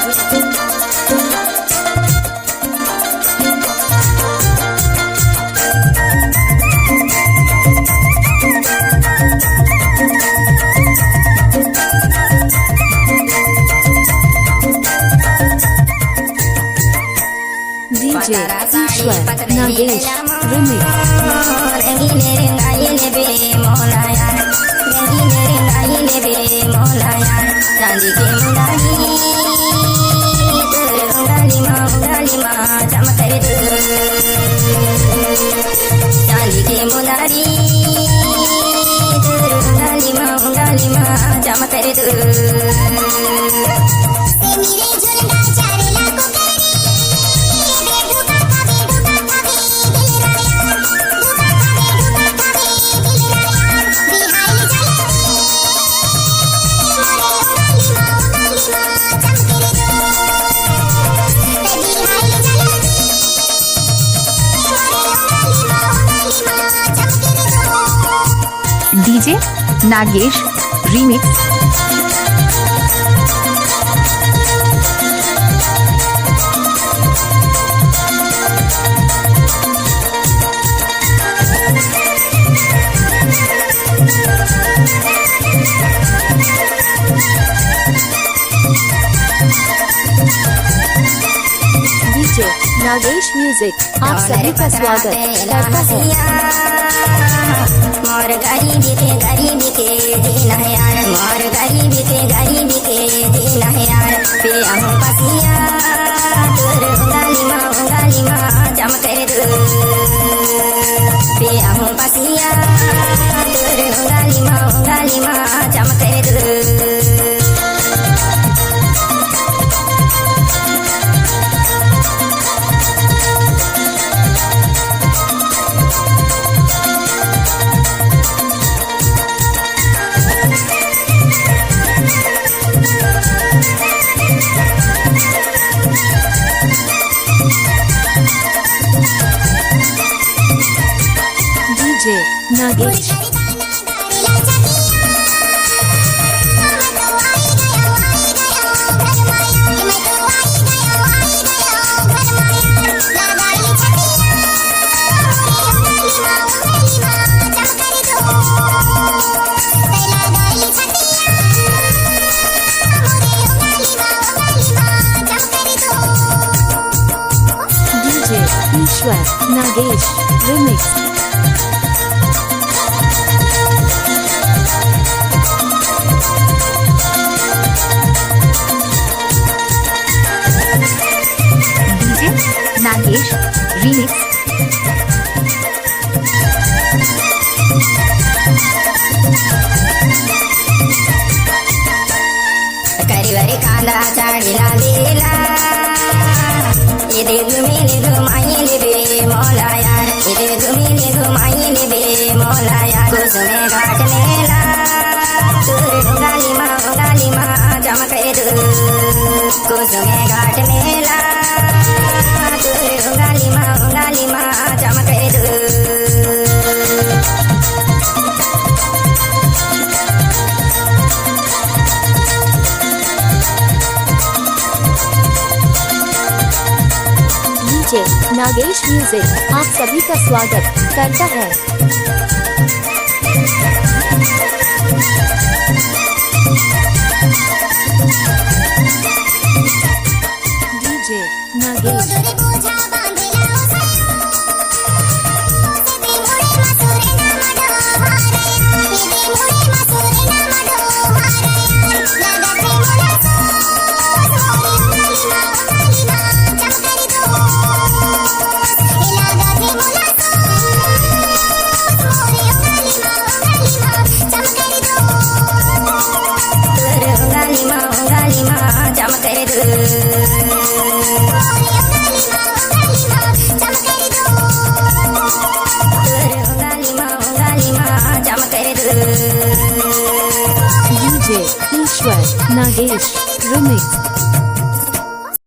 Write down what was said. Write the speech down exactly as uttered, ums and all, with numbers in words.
DJ ईश्वर Nagesh remix। DJ Nagesh remix। DJ Nagesh music। आप सभी का स्वागत करता है। मोर गरीबी के, गरीबी के दिन है यार, मोर गरीबी के, गरीबी के दिन है यार। पिया हूँ पसिया तोर उंगली मा, उंगली मा चमके दो। पिया हूँ पसिया तोर उंगली मा, उंगली मा चमके दो। DJ नागेश। DJ ईश्वर Nagesh remix। DJ Nagesh remix। करिवरी कांदा चाड़ी ला बेला, ये देख मिल घुमाई लेबे मोला यार, ये देख मिल घुमाई लेबे मोला यार। कुसुमे घाट मेला, तोर उंगली मा, उंगली मा चमके दो। कुसुमे घाट मेला, तोर उंगली मा, उंगली मा चमके दो। DJ नागेश music आप सभी का स्वागत करता है। DJ नागेश। DJ ईश्वर नागेश remix।